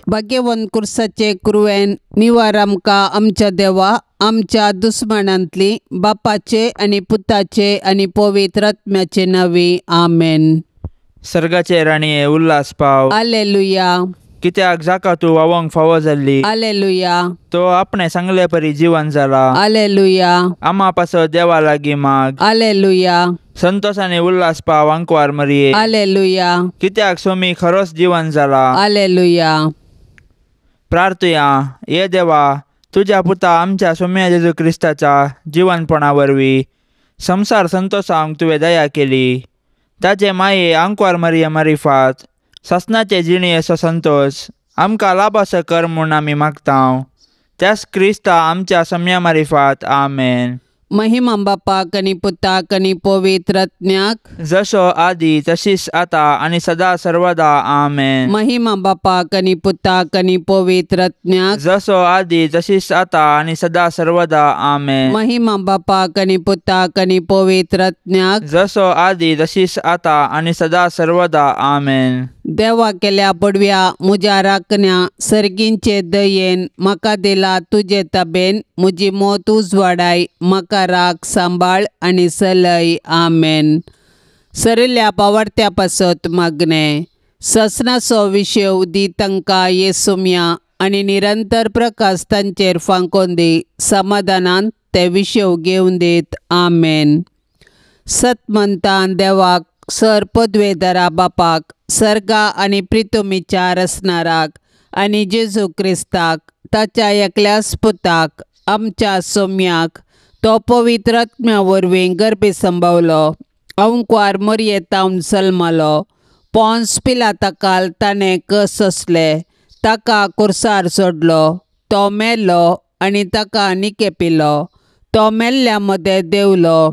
भाग्यवंत कुर्साचे कुरवेन निवार आमकां आमच्या देवा आमच्या दुस्मानांतली बापाचे आनी पुताचे आनी पवित्र आत्म्याचे नांवी आमेन. सर्गाचे राणये उल्हास पाव. आलेलुया. कित्याक जाका तूं वावंक फावो जाल्ली. आलेलुया. तो आपणे सांगले परी जिवन जाला. आलेलुया. आमा पासत देवा लागीं माग. आलेलुया. संतोषाने उल्हास पाव अंकवार मरिये. आलेलुया. कित्याक सोमी खरोच जिवन जाला. आलेलुया. प्रार्थुया. ये देवा तुज्या पुता आमच्या सोम्या जेजू क्रिस्ताच्या जिवनपणा वरवीं संसार संतोषांक तुवें दया केली. ताचे माये आंकवार मरिये मारिफात सासनाचे जिणेचो संतोष आमकां लाभासो कर म्हूण आमी मागता. त्याच क्रिस्ता आमच्या सम्या मारिफात. आमेन. महिमा बापाक आनी पुताक आनी पवित्र आत्म्याक, जसो आदी तशीच आता आनी सदा सर्वदा. आमेन. महिमा बापाक आनी पुताक आनी पवित्र आत्म्याक, जसो आदी तशीच आता आनी सदा सर्वदा. आमेन. महिमा बापाक आनी पुताक आनी पवित्र आत्म्याक, जसो आदी तशीच आता आनी सदा सर्वदा. आमेन. देवा केल्या पडव्या म्हज्या राखण्या सर्गींचे दयेन म्हाका दिला तुजे ताबेन म्हजी मोत उजवाडाय म्हाका राख सांबाळ आनी सलय. आमेन. सरिल्ल्या पावर्त्या पासत मागणें ससनाचो विशय दी तांकां येसुम्या आनी निरंतर प्रकाश तांचेर फांकोन दी समाधानान ते विशय घेवन दीत. आमेन. सतमंतान देवाक सर पदवेदारा बापाक सर्गा आनी प्रितुमीच्या रसनाराक आनी जेजू क्रिस्ताक ताच्या एकल्याच पुताक आमच्या सोम्याक तो पवित्र आत्म्या वरवीं गर्भी संभवलो अंकवार मोरयेतावन जल्मलो पोन्स पिलाताकाल ताणें कस सोंसले ताका कुर्सार सोडलो तो मेलो आनी ताका निकेपिलो तो मेल्ल्या मदें देंवलो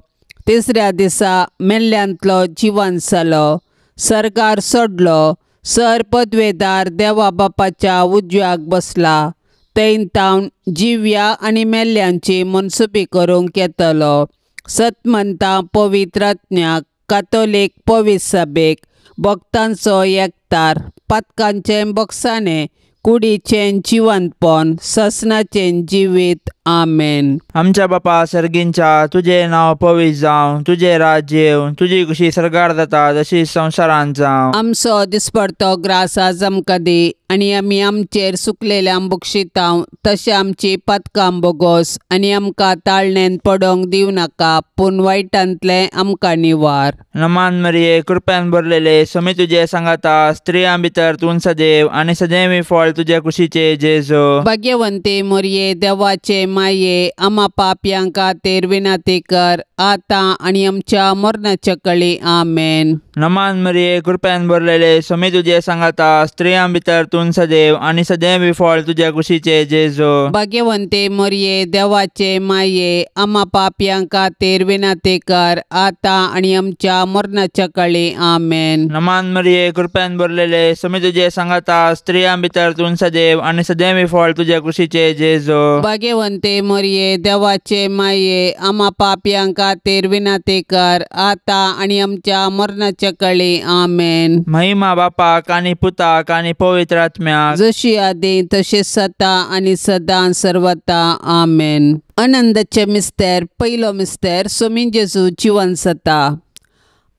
तिसऱ्या दिसा मेल्ल्यांतलो जिवन जालो सरकार सोडलो सर पदवेदार देवा बापाच्या उजव्याक बसला थंय तावन जिव्या आनी मेल्ल्यांची मनसुबी करूंक येतलो. सतमंता पवित्र आत्म्याक कातोलीक पवित्र सभेक भक्तांचो एकतार पातकांचें बक्षाणें कुडीचें जिवंतपण ससनाचें जिवीत. आमेन. आमच्या बापा सर्गींच्या तुजें नांव पवित्र जावं, तुजें राज्य येवं, तुजी खुशी सर्गार जाता तशी संवसारांत जावं. आमचो दिसपडतो ग्रास आज आमकां दी आनी आमी आमचेर सुकलेल्यांक बक्षितांव तशें आमची पातकां बोगोस आनी आमकां ताळणेन पडोंक दिवं नाका पूण वायटांतलें आमकां निवार. नमान मरिये कृपेन भरलेले स्वामी तुजे सांगाता, स्त्रियां भितर तूं सदैव आनी सदैवी फळ तुजे कुशीचे जेजू. भाग्यवंती मोरये देवाचे माये आमा पापयां खातीर विनंती कर आतां आनी आमच्या मरणाच्या कळी. आमेन. नमान मरिये कृपेन भरलेले स्वामी तुजे सांगाता, स्त्रियां भितर तूं सदैव आनी सदैवी फळ तुजे कुशीचे जेजू. भाग्यवंती मोरये देवाचे माये आमा पापयां खातीर विनंती कर आतां आनी आमच्या मरणाच्या कळी. आमेन. नमान मरिये कृपेन भरलेले स्वामी तुजे सांगाता, स्त्रियां भितर तूं सदैव आनी सदैवी फळ तुजे कुशीचे जेजू. भाग्यवंती मोरये देवाचे माये आमा पापयां खातीर विनंती कर आतां आनी आमच्या मरणाच्या कळी. आमेन. महिमा बापाक आनी पुताक आनी पवित्र आत्म्याक, जशी आदी तशी सता आनी सदां सर्वता. आमेन. आनंदाचे मिस्तेर पयलो मिस्तेर स्वामी जेजू जिवन सता.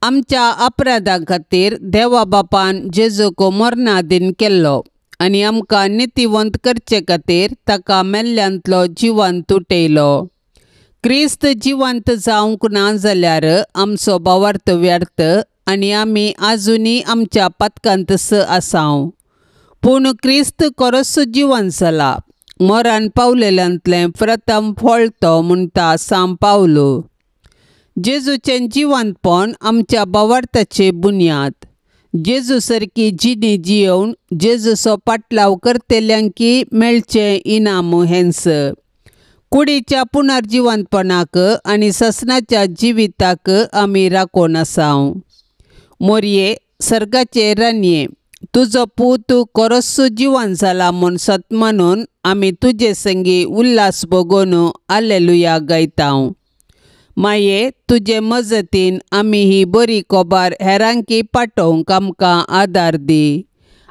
आमच्या अपराधां खातीर देवा बापान जेजूक मरणादीन केल्लो आनी आमकां नितीवंत करचे खातीर ताका मेल्ल्यांतलो जिवंत उठयलो. क्रिस्त जिवंत जावंक ना जाल्यार आमचो भावार्थ व्यर्थ आनी आमी आजुनूय आमच्या पातकांत आसाव. पूण क्रिस्त खरोच जिवन जाला मरण पावलेल्यांतलें प्रथम फळ तो म्हणटा सांव पावलो. जेजूचें जिवंतपण आमच्या भावार्थाची बुन्याद. जेजू सारकी जिणी जियोवन जेजूचो पाटलाव करतल्यांकी मेळचें इनाम हेंच. कुडीच्या पुनर्जिवंतपणाक आनी ससनाच्या जिविताक आमी राखून आसाव. मोरये सर्गाचे रानये तुजो पूत खरोच जिवन जाला म्हूण सत मानून आमी तुजे संगी उल्हास भोगोवन आलेलुया गायतांव. माये तुजे मजतीन आमी ही बरी खबर हेरांकी पाठोवंक आमकां आदार दी.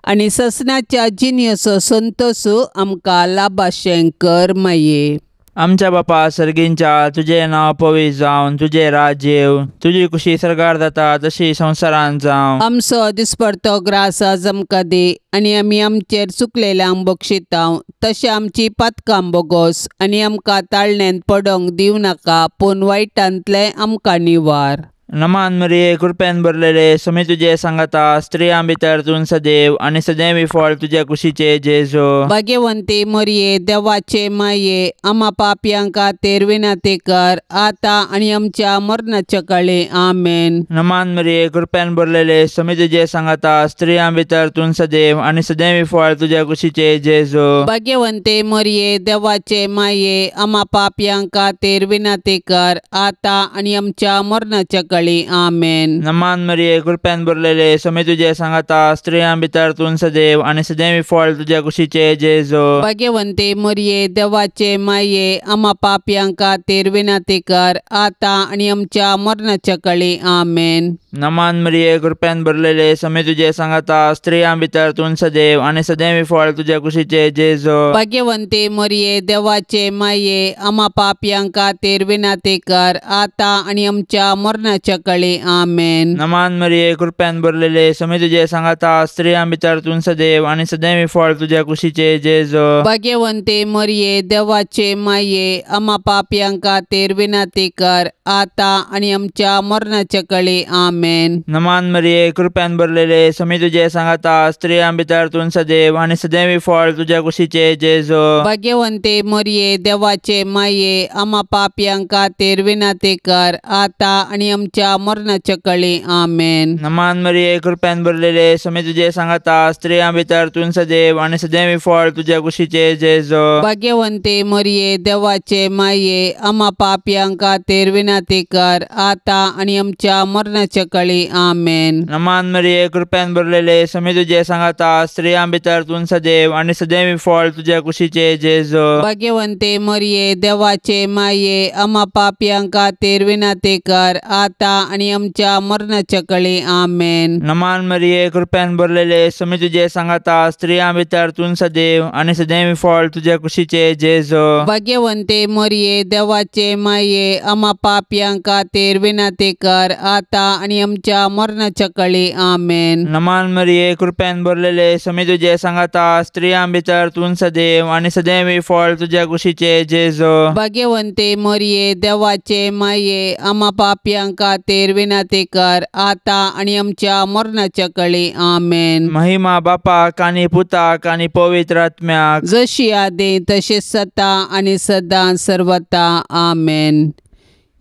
आनी ससनाच्या जिणेचो संतोशू आमकां लाभाशें कर माये. आमच्या बापा सर्गींच्या तुजें नांव पवित्र जावन तुजें राज्य येवं, तुजी कुशी सर्गार जाता तशी संवसारांत जावं. आमचो दिसपडतो ग्रास आज आमकां दी आनी आमी आमचेर चुकलेल्यांक बक्षितांव तशें आमची पातकां बोगोस आनी आमकां ताळण्यांत पडोंक दिवं नाका पूण वायटांतलें आमकां निवार. नमान मरिये कृपेन भरलेले स्वामी तुजे सांगाता, स्त्रियां भितर तूं सदैव आनी सदैवी फळ तुज्या कुशीचे जेजू. भाग्यवंती मरिये देवाचे माये आमा पापयां खातीर विनंती कर आतां आनी आमच्या मरणाच्या काळी. आमेन. नमान मरिये कृपेन भरलेले स्वामी तुजे सांगाता, स्त्रियां भितर तूं सदैव आनी सदैवी फळ तुज्या कुशीचे जेजू. भाग्यवंती मरिये देवाचे माये आमा पापयां खातीर विनंती कर आतां आनी आमच्या मरणाच्या काळी. आमेन. नमान मरिये कृपेन भरलेले स्वामी तुजे सांगाता, स्त्रियां भितर तूं सदैव आनी सदैवी फळ तुज्या कुशीचे जेजू. भाग्यवंती मरिये देवाचे माये आमा पापयां खातीर विनंती कर आतां आनी आमच्या मरणाच्या काळी. आमेन. नमान मरिये कृपेन भरलेले स्वामी तुजे सांगाता, स्त्रियां भितर तूं सदैव आनी सदैवी फळ तुज्या कुशीचे जेजू. भाग्यवंती मरिये देवाचे माये आमा पापयां खातीर विनंती कर आतां आनी आमच्या मरणाच्या काळी. आमेन. नमान मरिये कृपेन भरलेले स्वामी तुजे सांगाता, स्त्रियां भितर तूं सदैव आनी सदैवी फळ तुज्या कुशीचे जेजू. भाग्यवंती मरिये देवाचे माये आमा पापयां खातीर विनंती कर आतां आनी आमच्या मरणाच्या काळी. आमेन. नमान मरिये कृपेन भरलेले स्वामी तुजे सांगाता, स्त्रियां भितर तूं सदैव आनी सदैवी फळ तुज्या कुशीचे जेजू. भाग्यवंती मरिये देवाचे माये आमा पापयां खातीर विनंती कर आतां आनी आमच्या मरणाच्या काळी. आमेन. नमान मरिये कृपेन भरलेले स्वामी तुजे सांगाता, स्त्रियां भितर तूं सदैव आनी सदैवी फळ तुज्या कुशीचे जेजू. भाग्यवंती मरिये देवाचे माये आमा पापयां खातीर विनंती कर आतां आनी आमच्या मरणाच्या काळी. आमेन. नमान मरिये कृपेन भरलेले स्वामी तुजे सांगाता, स्त्रियां भितर तूं सदैव आनी सदैवी फळ तुज्या कुशीचे जेजू. भाग्यवंती मरिये देवाचे माये आमा पापयां खातीर विनंती कर आतां आनी आमच्या मरणाच्या काळी. आमेन. नमान मरिये कृपेन भरलेले स्वामी तुजे सांगाता, स्त्रियां भितर तूं सदैव आनी सदैवी फळ तुज्या कुशीचे जेजू. भाग्यवंती मरिये देवाचे माये आमा पापयां खातीर विनंती कर आतां आनी आमच्या मरणाच्या काळी. आमेन. नमान मरिये कृपेन भरलेले स्वामी तुजे सांगाता, स्त्रियां भितर तूं सदैव आनी सदैवी फळ तुज्या कुशीचे जेजू. भाग्यवंती मरिये देवाचे माये आमा पापयां खातीर विनंती कर आतां आनी आमच्या मरणाच्या काळी. आमेन. महिमा बापाक आनी पुताक आनी पवित्र आत्म्याक, जशी आदी तशी सता आनी सदां सर्वता. आमेन.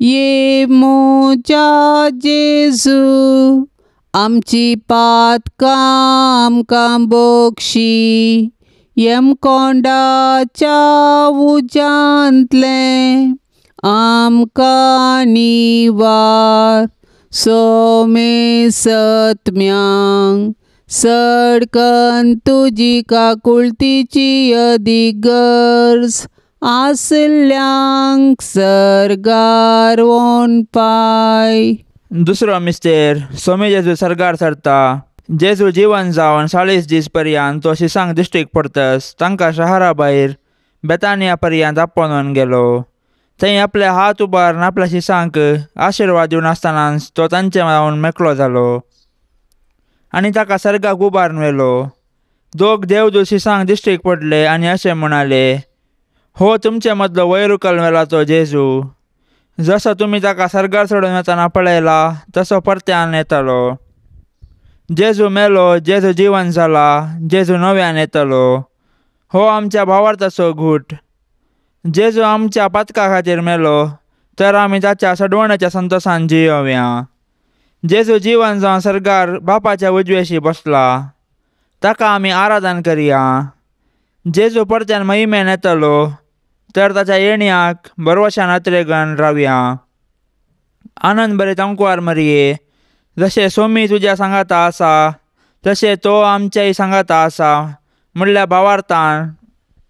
ये म्हज्या जेजू आमची पातकां आमकां बक्षी, यमकोंडाच्या उज्यांतलें आमकां निवार, सोमे सत्म्यांक सडकन तुजी काकुळतीची अदीक गरज आसल्यांक सर्गार वोनपाय. दुसरो मिस्तेर स्वामी जेजू सर्गार सरता. जेजू जिवन जावन 40 दीस पर्यंत तो शिसांक दिश्टीक पडतस तांकां शहरा भायर बेतानिया पर्यंत आपोवन गेलो. थंय आपले हात उबारून आपल्या शिसांक आशिर्वाद दिवन आसतनाच तो तांचे जावन मेकळो जालो आनी ताका सर्गाक उबारून व्हेलो. दोग देवदूत शिसांक दिश्टीक पडले आनी अशें म्हणाले, हो तुमचे मदलो वयर उखल व्हेला तो जेजू, जसो तुमी ताका सर्गार सोडून वतना पळयला तसो परत्यान येतलो. जेजू मेलो, जेजू जिवन जाला, जेजू नव्यान येतलो. हो आमच्या भावार्थाचो घूट. जेजू आमच्या पातका खातीर मेलो तर आमी ताच्या सडवण्याच्या संतोशान जियोवया. जेजू जिवन जावन सर्गार बापाच्या उजवेशी बसला, ताका आमी आराधन करया. जेजू परत्यान महिमेन येतलो तर ताच्या येण्याक बरवशान अत्रेगन रावया. आनंद बरें अंकुवार मरिये, जशें सोमी तुज्या सांगाता आसा तशें तो आमच्याय सांगाता आसा म्हणल्या भावार्थान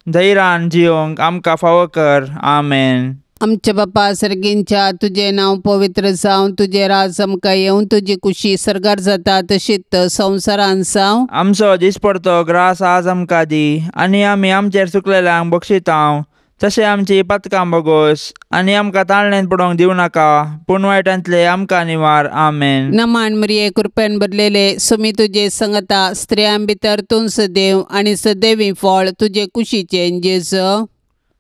धैर्यान जियोंक आमकां फावो कर. आमेन. आमच्या बापा सर्गींच्या तुजें नांव पवित्र जावं, तुजें राज आमकां येवं, तुजी कुशी सर्गार जाता तशीच संवसारान जावं। आमचो दिसपडतो ग्रास आज आमकां दी आनी आमी आमचेर चुकलेल्यांक बक्षितांव तशें आमची पातकां बगोस आनी आमकां ताळणेन पडोवंक दिवं नाका पूण वायटांतले आमकां निवार। आमेन। नमान मरिये कृपेन भरलेले सुमी तुजे संगता, स्त्रियां भितर तूं सदैव आनी सदैवी फळ तुजे कुशीचें जेजू।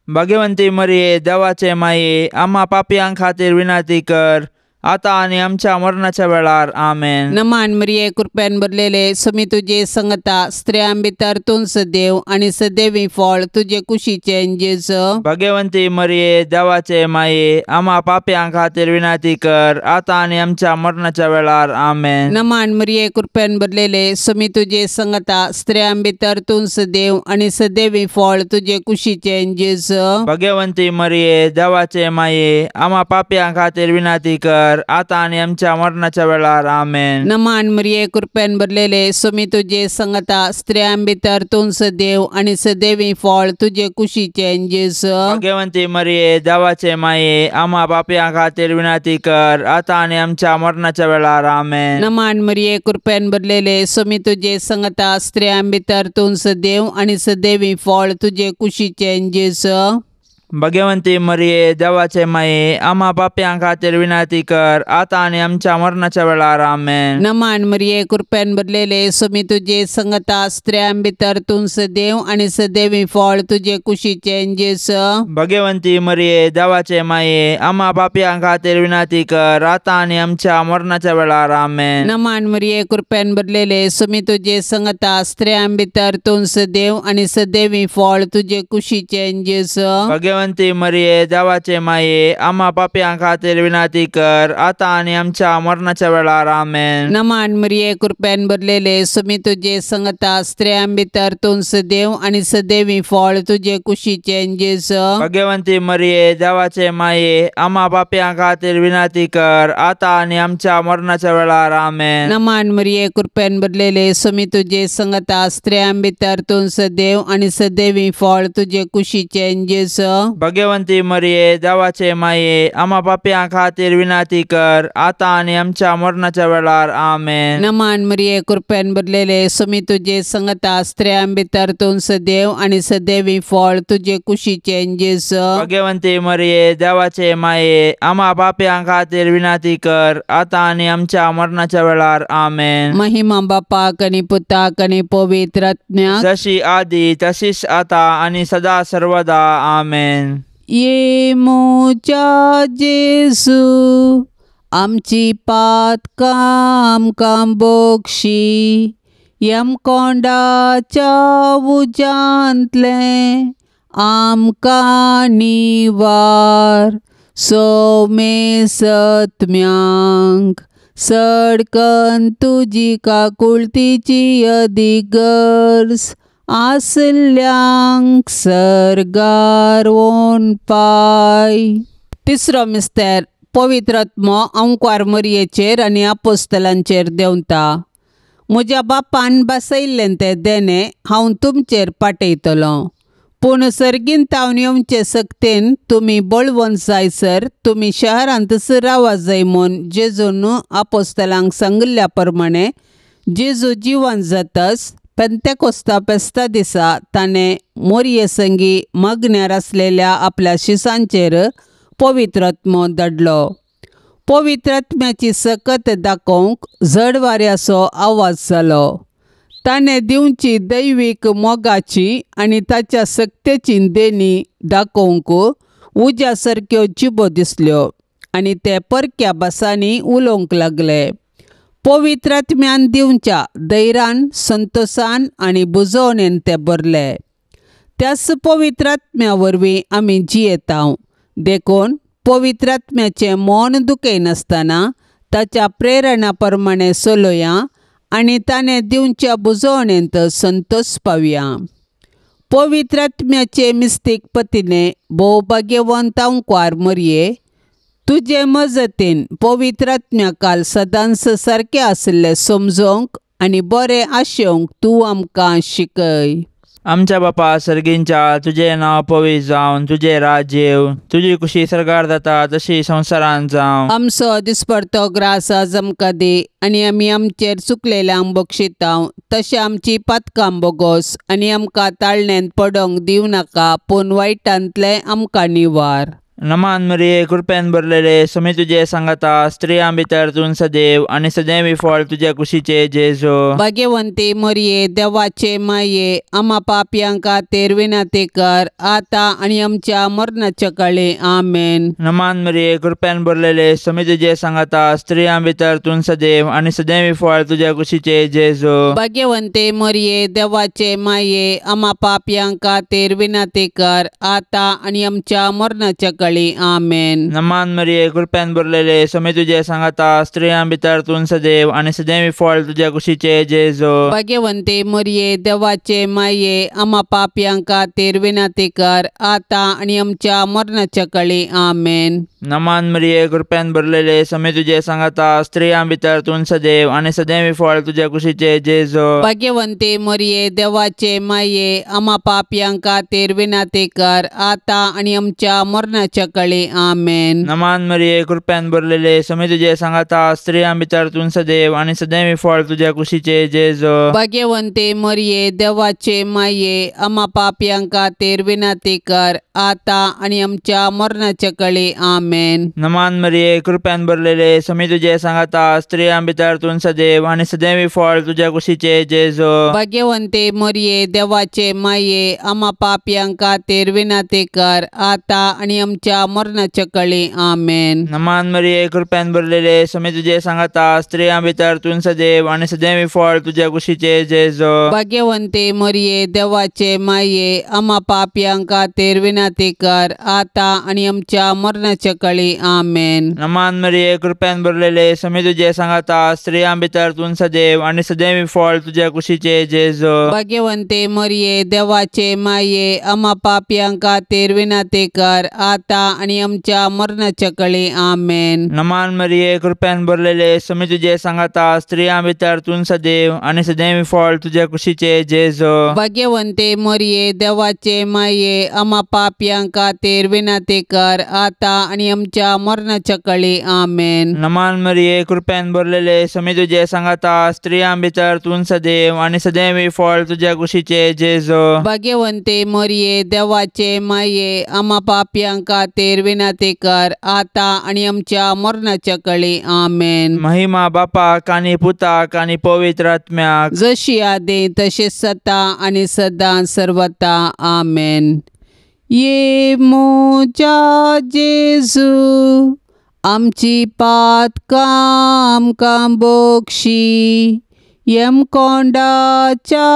भाग्यवंती मरिये देवाचे माये आम्हा पापयां खातीर विनंती कर आता आनी आमच्या मरणाच्या वेळार। आमेन। नमान मरिये कृपेन भरलेले सुमी तुजे संगता, स्त्रियां भितर तूं सदैव आनी सदैवी फळ तुजे कुशीचें जेजू। भाग्यवंती मरिये देवाचे माये आम्हा पापयां खातीर विनंती कर आता आनी आमच्या मरणाच्या वेळार। आमेन। नमान मरिये कृपेन भरलेले सुमी तुजे संगता, स्त्रियां भितर तूं सदैव आनी सदैवी फळ तुजे कुशीचें जेजू। भाग्यवंती मरिये देवाचे माये आम्हा पापयां खातीर विनंती कर आता आनी आमच्या मरणाच्या वेळार। आमेन। नमान मरिये कृपेन भरलेले सुमी तुजे संगता, स्त्रियां भितर तूं सदैव आनी सदैवी फळ तुजे कुशीचें जेजू। भाग्यवंती मरिये देवाचे माये आम्हा पापयां खातीर विनंती कर आता आनी आमच्या मरणाच्या वेळार। आमेन। नमान मरिये कृपेन भरलेले सुमी तुजे संगता, स्त्रियां भितर तूं सदैव आनी सदैवी फळ तुजे कुशीचें जेजू। भाग्यवंती मरिये देवाचे माये आम्हा पापयां खातीर विनंती कर आता आनी आमच्या मरणाच्या वेळार। आमेन। नमान मरिये कृपेन भरलेले सुमी तुजे संगता, स्त्रियां भितर तूं सदैव आनी सदैवी फळ तुजे कुशीचें जेजू। भाग्यवंती मरिये देवाचे माये आम्हा पापयां खातीर विनंती कर आता आनी आमच्या मरणाच्या वेळार। आमेन। नमान मरिये कृपेन भरलेले सुमी तुजे संगता, स्त्रियां भितर तूं सदैव आनी सदैवी फळ तुजे कुशीचें जेजू। भाग्यवंती मरिये देवाचे माये आम्हा पापयां खातीर विनंती कर आता आनी आमच्या मरणाच्या वेळार। आमेन। नमान मरिये कृपेन भरलेले सुमी तुजे संगता, स्त्रियां भितर तूं सदैव आनी सदैवी फळ तुजे कुशीचें जेजू। भाग्यवंती मरिये देवाचे माये आम्हा पापयां खातीर विनंती कर आता आनी आमच्या मरणाच्या वेळार। आमेन। नमान मरिये कृपेन भरलेले सुमी तुजे संगता, स्त्रियां भितर तूं सदैव आनी सदैवी फळ तुजे कुशीचें जेजू। भाग्यवंती मरिये देवाचे माये आम्हा पापयां खातीर विनंती कर आता आनी आमच्या मरणाच्या वेळार। आमेन। नमान मरिये कृपेन भरलेले सुमी तुजे संगता, स्त्रियां भितर तूं सदैव आनी सदैवी फळ तुजे कुशीचें जेजू। भाग्यवंती मरिये देवाचे माये आम्हा पापयां खातीर विनंती कर आता आनी आमच्या मरणाच्या वेळार। आमेन। महिमा बापाक आनी पुताक आनी पवित्र आत्म्याक, जशी आदी तशीच आता आनी सदा सर्वदा। आमेन। ये म्हज्या जेजू आमची पातकां आमकां बक्षी, यमकोंडाच्या उज्यांतलें आमकां निवार, सोमे सत्म्यांक सडकन तुजी काकुळतीची अदीक गरज आसल्यांक सर्गार पाय। तिसरो मिस्तेर पवित्र आत्मो अंकवार मरियेचेर आनी आपोस्तलांचेर देंवता। म्हज्या बापान बसयल्लें तें देणें हांव तुमचेर पाठयतलो, पूण सर्गीन तावन येवचे सक्तेन तुमी बळवंत जायसर तुमी शहरांतच रावा जाय म्हूण जेजून आपोस्तलांक सांगिल्ल्या प्रमाणे जेजू जिवन जातच पेंतेकोस्ता फेस्ता दिसा ताणें मोरये संगी मागण्यार आसलेल्या आपल्या शिसांचेर पवित्र आत्मो धाडलो। पवित्र आत्म्याची सकत दाखोवंक जड वाऱ्याचो आवाज जालो। ताणें दिवची दैवीक मोगाची आनी ताच्या सक्तेची देणी दाखोवंक उज्या सारक्यो जिबो दिसल्यो आनी ते परक्या भासांनी उलोवंक लागले। पवित्र आत्म्यान दिवच्या धैर्यान संतोसान आनी बुजोवणेन ते भरले। त्याच पवित्र आत्म्या वरवीं आमी जियेतांव, देखून पवित्र आत्म्याचें मन दुखयनासतना ताच्या प्रेरणा प्रमाणे चलोया आनी ताणें दिवच्या बुजोवणेंत संतोष पावया। पवित्र आत्म्याचे मिस्तीक पतीने भोव भाग्यवंत अंकवार मरये, तुजे मजतीन पवित्र आत्म्या काल सदांच सारकें आशिल्लें समजोवंक आनी बरें आशेवंक तूं आमकां शिकय। आमच्या बापा सर्गींच्या तुजें नांव पवित्र जावन तुजें राज्य येवं, तुजी कुशी सर्गार जाता तशी संवसारांत जावं। आमचो दिसपडतो ग्रास आज आमकां दी आनी आमी आमचेर चुकलेल्यांक बक्षितांव तशें आमची पातकां बोगोस आनी आमकां ताळण्यांत पडोंक दिवं नाका पूण वायटांतलें आमकां निवार। नमान मरिये कृपेन भरलेले स्वामी तुजे सांगाता, स्त्रियां भितर तूं सदैव आनी सदैवी फळ तुज्या कुशीचे जेजू। भाग्यवंती मरिये देवाचे माये आमा पापयां खातीर विनंती कर आतां आनी आमच्या मरणाच्या काळी। आमेन। नमान मरिये कृपेन भरलेले स्वामी तुजे सांगाता, स्त्रियां भितर तूं सदैव आनी सदैवी फळ तुज्या कुशीचे जेजू। भाग्यवंती मरिये देवाचे माये आमा पापयां खातीर विनंती कर आतां आनी आमच्या मरणाच्या काळी। आमेन। नमान मरिये कृपेन भरलेले स्वामी तुजे सांगाता, स्त्रियां भितर तूं सदैव आनी सदैवी फळ तुज्या कुशीचे जेजू। भाग्यवंती मरिये देवाचे माये आमा पापयां खातीर विनंती कर आतां आनी आमच्या मरणाच्या काळी। आमेन। नमान मरिये कृपेन भरलेले स्वामी तुजे सांगाता, स्त्रियां भितर तूं सदैव आनी सदैवी फळ तुज्या कुशीचे जेजू। भाग्यवंती मरिये देवाचे माये आमा पापयां खातीर विनंती कर आतां आनी आमच्या मरणाच्या काळी। आमेन। नमान मरिये कृपेन भरलेले स्वामी तुजे सांगाता, स्त्रियां भितर तूं सदैव आनी सदैवी फळ तुज्या कुशीचे जेजू। भाग्यवंती मरिये देवाचे माये आमा पापयां खातीर विनंती कर आतां आनी आमच्या मरणाच्या काळी। आमेन। नमान मरिये कृपेन भरलेले स्वामी तुजे सांगाता, स्त्रियां भितर तूं सदैव आनी सदैवी फळ तुज्या कुशीचे जेजू। भाग्यवंती मरिये देवाचे माये आमा पापयां खातीर विनंती कर आतां आनी आमच्या मरणाच्या काळी। आमेन। नमान मरिये कृपेन भरलेले स्वामी तुजे सांगाता, स्त्रियां भितर तूं सदैव आनी सदैवी फळ तुज्या कुशीचे जेजू। भाग्यवंती मरिये देवाचे माये आमा पापयां खातीर विनंती कर आतां आनी आमच्या मरणाच्या काळी। आमेन। नमान मरिये कृपेन भरलेले स्वामी तुजे सांगाता, स्त्रियां भितर तूं सदैव आनी सदैवी फळ तुज्या कुशीचे जेजू। भाग्यवंती मरिये देवाचे माये आमा पापयां खातीर विनंती कर आतां आनी आमच्या मरणाच्या काळी। आमेन। नमान मरिये कृपेन भरलेले स्वामी तुजे सांगाता, स्त्रियां भितर तूं सदैव आनी सदैवी फळ तुज्या कुशीचे जेजू। भाग्यवंती मरिये देवाचे माये आमा पापयां खातीर विनंती कर आतां आनी आमच्या मरणाच्या काळी। आमेन। नमान मरिये कृपेन भरलेले स्वामी तुजे सांगाता, स्त्रियां भितर तूं सदैव आनी सदैवी फळ तुज्या कुशीचे जेजू। भाग्यवंती मरिये देवाचे माये आमा पापयां खातीर विनंती कर आतां आनी आमच्या मरणाच्या काळी। आमेन। महिमा बापाक आनी पुताक आनी पवित्र आत्म्याक, जशी आदी तशी सता आनी सदां सर्वता। आमेन। ये म्हज्या जेजू आमची पातकां आमकां बक्षी, यमकोंडाच्या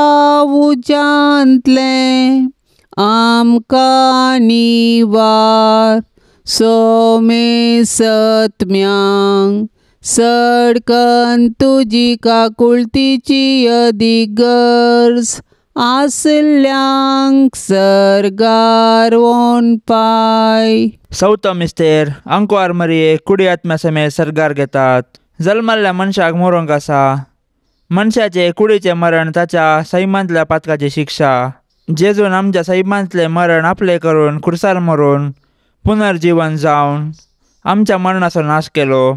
उज्यांतलें आमकां निवार, सोमे सत्म्यांक सडकन तुजी काकुळतीची अदीक गरज आसल्यांक सर्गार वोनपाय। चवथो मिस्तेर अंकवार मरिये कुडी आत्म्या समेत सर्गार घेतात। जल्मल्ल्या मनशाक मरूंक आसा। मनशाचे कुडीचें मरण ताच्या सैमांतल्या पातकाची शिक्षा। जेजून आमच्या सैमांतलें मरण आपलें करून खुर्सार मरून पुनर्जीवन जावन आमच्या मरणाचो नाश केलो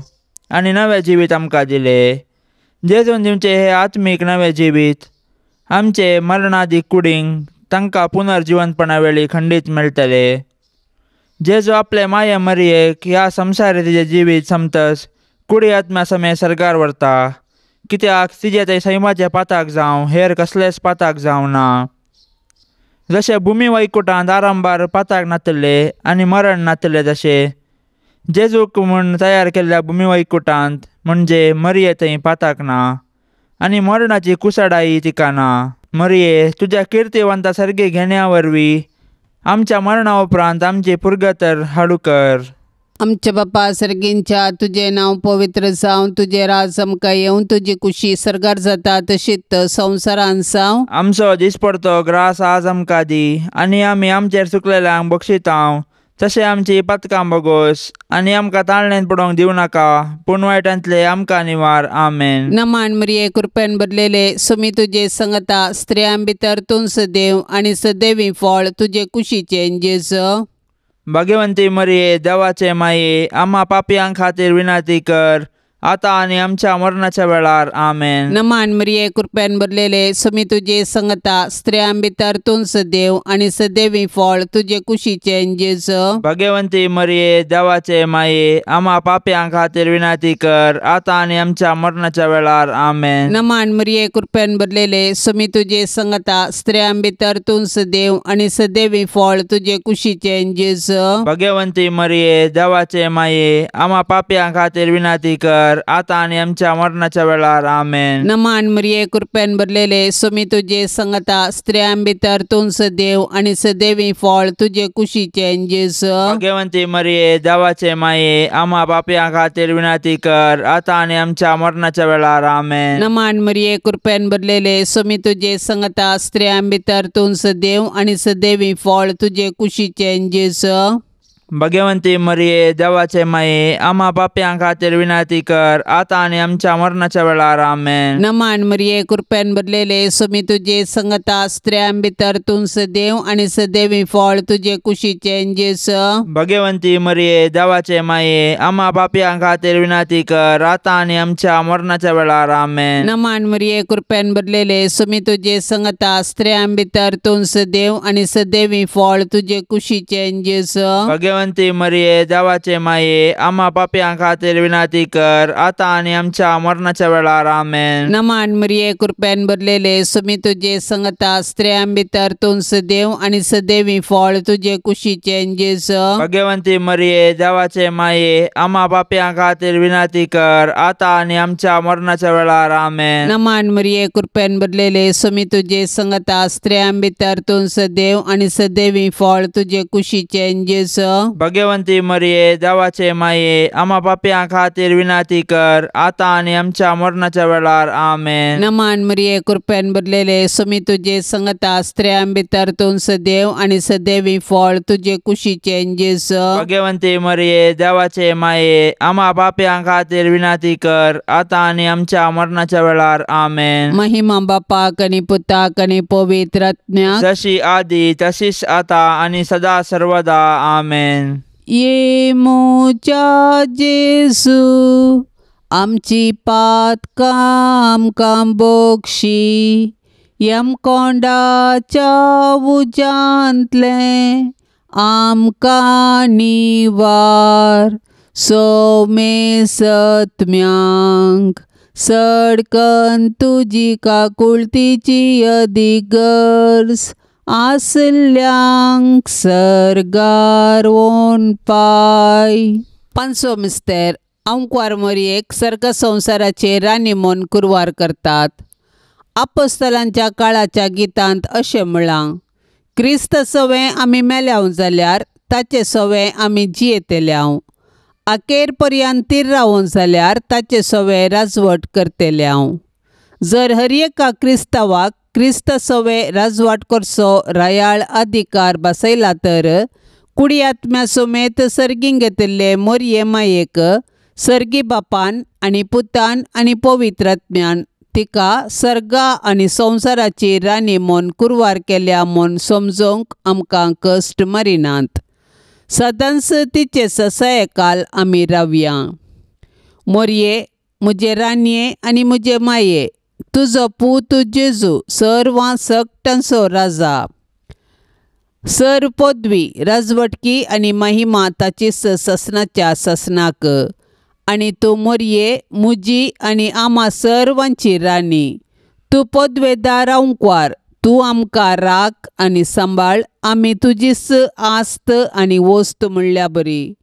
आनी नवें जिवीत आमकां दिलें। जेजून दिवचें हें आत्मीक नवें जिवीत आमचे मरणादी कुडींक तांकां पुनर्जिवनपणा वेळी खंडीत मेळटलें। जेजू आपले माये मरियेक ह्या संवसारी तिजें जिवीत समतस कुडी आत्म्या समेत सर्गार व्हरता, कित्याक तिजें थंय सैमाचें पाताक जावं हेर कसलेंच पाताक जावं ना। जशें भुमी वैकुटांत आरंभार पाताक नातले आनी मरण नातलें, तशें जेजूक म्हूण तयार केल्ल्या भुमी वैकुटांत म्हणजे मरिये थंय पाताक ना आनी मरणाची कुसडाई तिका ना। मरिये तुज्या किर्तिवंता सर्गी घेण्या वरवीं आमच्या मरणा उपरांत आमची पुर्गतर हाडू कर। आमच्या बापा सर्गींच्या तुजें नांव पवित्र जावं, तुजें राज आमकां येवं, तुजी कुशी सर्गार जाता तशीच संवसारांत जावं। आमचो दिसपडतो ग्रास आज आमकां दी आनी आमी आमचेर चुकलेल्यांक बक्षितांव तशें आमची पातकां बोगोस आनी आमकां ताळण्यांत पडोवंक दिवं नाका पूण वायटांतले आमकां निवार. आमेन. नमान मरिये कृपेन भरलेले सुमी तुजे संगता स्त्रियां भितर तूं सदैव आनी सदैवी फळ तुजे कुशीचें जेजू. भाग्यवंती मरिये देवाचे माये आम्हा पापयां खातीर विनंती कर आतां आनी आमच्या मरणाच्या वेळार. आमेन. नमान मरिये कृपेन भरलेले सुमी तुजे संगता स्त्रियां भितर तूं सदैव आनी सदैवी फळ तुजे कुशीचें जेजू. भाग्यवंती मरिये देवाचे माये आम्हा पापयां खातीर विनंती कर आतां आनी आमच्या मरणाच्या वेळार. आमेन. नमान मरिये कृपेन भरलेले सुमी तुजे संगता स्त्रियां भितर तूं सदैव आनी सदैवी फळ तुजे कुशीचें जेजू. भाग्यवंती मरिये देवाचे माये आम्हा पापयां खातीर विनंती कर आतां आनी आमच्या मरणाच्या वेळार. आमेन. नमान मरिये कृपेन भरलेले सुमी तुजे संगता स्त्रियां भितर तूं सदैव आनी सदैवी फळ तुजे कुशीचें जेजू. भाग्यवंती मरिये देवाचे माये आम्हा पापयां खातीर विनंती कर आतां आनी आमच्या मरणाच्या वेळार. आमेन. नमान मरिये कृपेन भरलेले सुमी तुजे संगता स्त्रियां भितर तूं सदैव आनी सदैवी फळ तुजे कुशीचें जेजू. भाग्यवंती मरिये देवाचे माये आम्हा पापयां खातीर विनंती कर आतां आनी आमच्या मरणाच्या वेळार. आमेन. नमान मरिये कृपेन भरलेले सुमी तुजे संगता स्त्रियां भितर तूं सदैव आनी सदैवी फळ तुजे कुशीचें जेजू. भाग्यवंती मरिये देवाचे माये आम्हा पापयां खातीर विनंती कर आतां आनी आमच्या मरणाच्या वेळार. आमेन. नमान मरिये कृपेन भरलेले सुमी तुजे संगता स्त्रियां भितर तूं सदैव आनी सदैवी फळ तुजे कुशीचें जेजू. भाग्यवंती मरिये देवाचे माये आम्हा पापयां खातीर विनंती कर आतां आनी आमच्या मरणाच्या वेळार. आमेन. नमान मरिये कृपेन भरलेले सुमी तुजे संगता स्त्रियां भितर तूं सदैव आनी सदैवी फळ तुजे कुशीचें जेजू. भाग्यवंती मरिये देवाचे माये आम्हा पापयां खातीर विनंती कर आतां आनी आमच्या मरणाच्या वेळार. आमेन. नमान मरिये कृपेन भरलेले सुमी तुजे संगता स्त्रियां भितर तूं सदैव आनी सदैवी फळ तुजे कुशीचें जेजू. भाग्यवंती मरिये देवाचे माये आम्हा पापयां खातीर विनंती कर आतां आनी आमच्या मरणाच्या वेळार. आमेन. नमान मरिये कृपेन भरलेले सुमी तुजे संगता स्त्रियां भितर तूं सदैव आनी सदैवी फळ तुजे कुशीचें जेजू. भाग्यवंती मरिये देवाचे माये आम्हा पापयां खातीर विनंती कर आतां आनी आमच्या मरणाच्या वेळार. आमेन. महिमा बापाक आनी पुताक आनी पवित्र आत्म्याक, जशी आदी तशीच आतां आनी सदा सर्वदा. आमेन. ये म्हज्या जेजू आमची पातकां आमकां बोगशी यमकोंडाच्या उज्यांतलें आमकां निवार सोमे सत्म्यांक सडकन तुजी काकुळतीची अदीक गरज आसल्यांक सर्गार वोन पाय. पांचवो मिस्तेर आंकवार मोरयेक सर्ग संवसाराचे राणी म्हूण कुरवार करतात. आपोस्तलांच्या काळाच्या गितांत अशें म्हळां, क्रिस्त सवें आमी मेल्याव जाल्यार ताचे सवें आमी जियेतल्याव, अखेर पर्यंत तीर रावोन जाल्यार ताचे सवें राजवट करतल्याव. जर हर एका क्रिस्तांवाक क्रिस्त सवें राजवाट करचो रायाळ अधिकार बसयला तर कुडी आत्म्या समेत सर्गीं घेतिल्ले मोरये मायेक सर्गी बापान आनी पुतान आनी पवित्र आत्म्यान तिका सर्गा आनी संवसाराची राणी म्हूण कुरवार केल्या म्हूण समजूंक आमकां कश्ट मारिनात. सदांच तिचे ससायकाल आमी रावया. मोरये म्हजे राणये आनी म्हजे माये, तुजो पूत जेजू सर्वां सकटांचो राजा, सर पदवी राजवटकी आनी महिमा ताची ससनाच्या ससनाक, आनी तूं मोरये म्हजी आनी आमा सर्वांची राणी, तूं पदवेदार आंकवार, तूं आमकां राख आनी सांबाळ, आमी तुजीच आस्त आनी वस्त म्हणल्या बरी.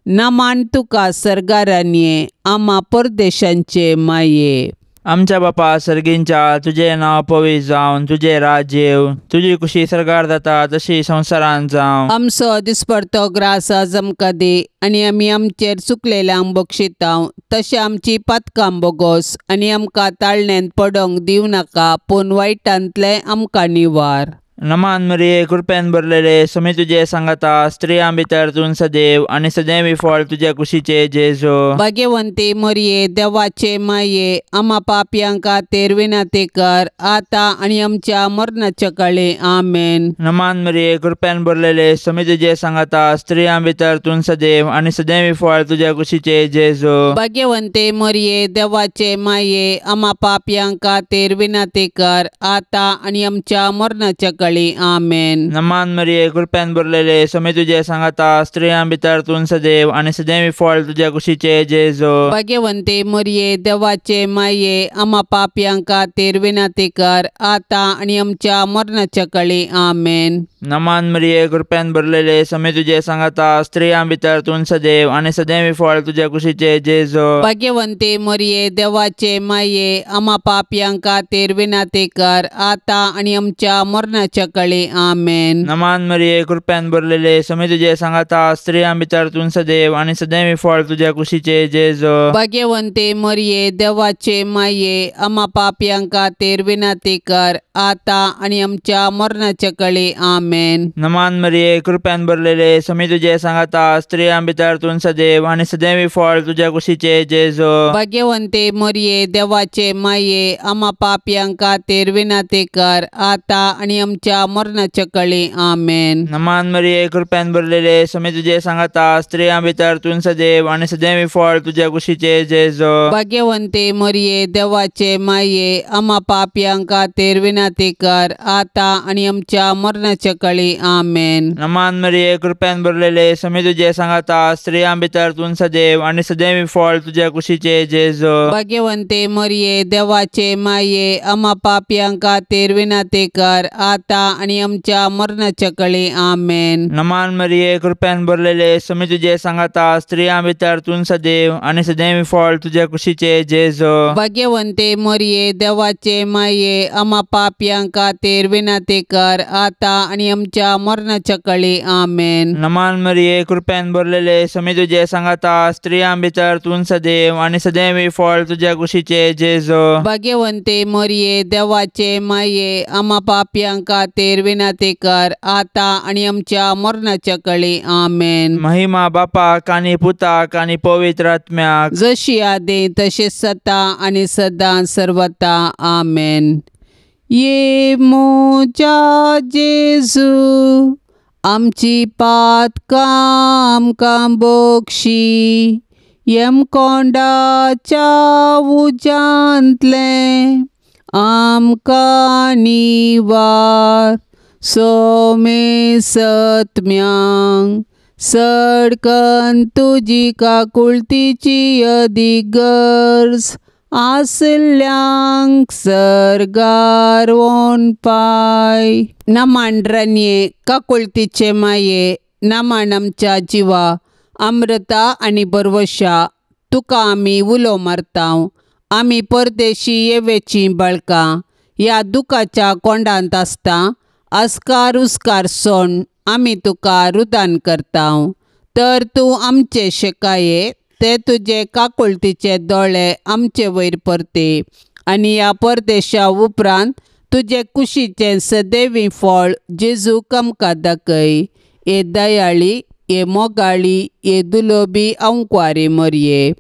नमान तुका सर्गा राणये आमा परदेशांचे माये. आमच्या बापा सर्गींच्या तुजें नांव पवित्र जावन तुजें राज्य येवं, तुजी कुशी सर्गार जाता तशी संवसारांत जावं. आमचो दिसपडतो ग्रास आज आमकां दी आनी आमी आमचेर चुकलेल्यांक बक्षितांव तशें आमची पातकां बोगोस आनी आमकां ताळण्यांत पडोंक दिवं नाका पूण वायटांतलें आमकां निवार. नमान मरिये कृपेन भरलेले स्वामी तुजे सांगाता स्त्रियां भितर तूं सदैव आनी सदैवी फळ तुज्या कुशीचे जेजू। भाग्यवंती मरिये देवाचे माये आमा पापयां खातीर विनंती कर आता आनी आमच्या मरणाच्या काळी आमेन। नमान मरिये कृपेन भरलेले स्वामी तुजे सांगाता स्त्रियां भितर तूं सदैव आनी सदैवी फळ तुज्या कुशीचे जेजू। भाग्यवंती मरिये देवाचे माये आमा पापयां खातीर विनंती कर आता आनी आमच्या मरणाच्या काळी आमेन। नमान मरिये कृपेन भरलेले स्वामी तुजे सांगाता स्त्रियां भितर तूं सदैव आनी सदैवी फळ तुज्या कुशीचे जेजू। भाग्यवंती मरिये देवाचे माये आमा पापयां खातीर विनंती कर आता आनी आमच्या मरणाच्या काळी आमेन। नमान मरिये कृपेन भरलेले स्वामी तुजे सांगाता स्त्रियां भितर तूं सदैव आनी सदैवी फळ तुज्या कुशीचे जेजू। भाग्यवंती मरिये देवाचे माये आमा पापयां खातीर विनंती कर आता आनी आमच्या मरणाच्या काळी आमेन। नमान मरिये कृपेन भरलेले स्वामी तुजे सांगाता स्त्रियां भितर तूं सदैव आनी सदैवी फळ तुज्या कुशीचे जेजू। भाग्यवंती मरिये देवाचे माये आमा पापयां खातीर विनंती कर आता आनी आमच्या मरणाच्या काळी आमेन। नमान मरिये कृपेन भरलेले स्वामी तुजे सांगाता स्त्रियां भितर तूं सदैव आनी सदैवी फळ तुज्या कुशीचे जेजू। भाग्यवंती मरिये देवाचे माये आमा पापयां खातीर विनंती कर आता आनी आमच्या मरणाच्या काळी आमेन। नमान मरिये कृपेन भरलेले स्वामी तुजे सांगाता स्त्रियां भितर तूं सदैव आनी सदैवी फळ तुज्या कुशीचे जेजू। भाग्यवंती मरिये देवाचे माये आमा पापयां खातीर विनंती कर आता आनी आमच्या मरणाच्या काळी आमेन। नमान मरिये कृपेन भरलेले स्वामी तुजे सांगाता स्त्रियां भितर तूं सदैव आनी सदैवी फळ तुज्या कुशीचे जेजू। भाग्यवंती मरिये देवाचे माये आमा पापयां खातीर विनंती कर आता आनी आमच्या मरणाच्या काळी आमेन। नमान मरिये कृपेन भरलेले स्वामी तुजे सांगाता स्त्रियां भितर तूं सदैव आनी सदैवी फळ तुज्या कुशीचे जेजू। भाग्यवंती मरिये देवाचे माये आमा पापयां खातीर विनंती कर आता आनी आमच्या मरणाच्या काळी आमेन। नमान मरिये कृपेन भरलेले स्वामी तुजे सांगाता स्त्रियां भितर तूं सदैव आनी सदैवी फळ तुज्या कुशीचे जेजू। भाग्यवंती मरिये देवाचे माये आमा पापयां खातीर विनंती कर आता आनी आमच्या मरणाच्या काळी आमेन। महिमा बापाक आनी पुताक आनी पवित्र आत्म्याक, जशी आदी तशी सता आनी सदां सर्वता आमेन। ये म्हज्या जेजू आमची पातकां आमकां बक्षी यमकोंडाच्या उज्यांतलें आमकां निवार सोमे सत्म्यांक सडकन तुजी काकुळतीची अदीक गरज आसल्यांक सर्गार वोनपाय। नमान रनये काकुळतीचे माये नमान आमच्या जिवा अमृता आनी बरवशा तुका आमी उलो मारता। आमी परदेशी येवेचीं बाळकां ह्या दुखाच्या कोंडांत आसता आस्कार उस्कार सोण आमी तुका रुदान करता। तर तूं आमचे शेकाये ते तुजे काकुळतीचे दोळे आमचे वयर परते आनी ह्या परदेशा उपरांत तुजे कुशीचें सदैवी फळ जेजूक आमकां दाखय। हे दयाळी हे मोगाळी हे दुलोबी अंकवारी मरये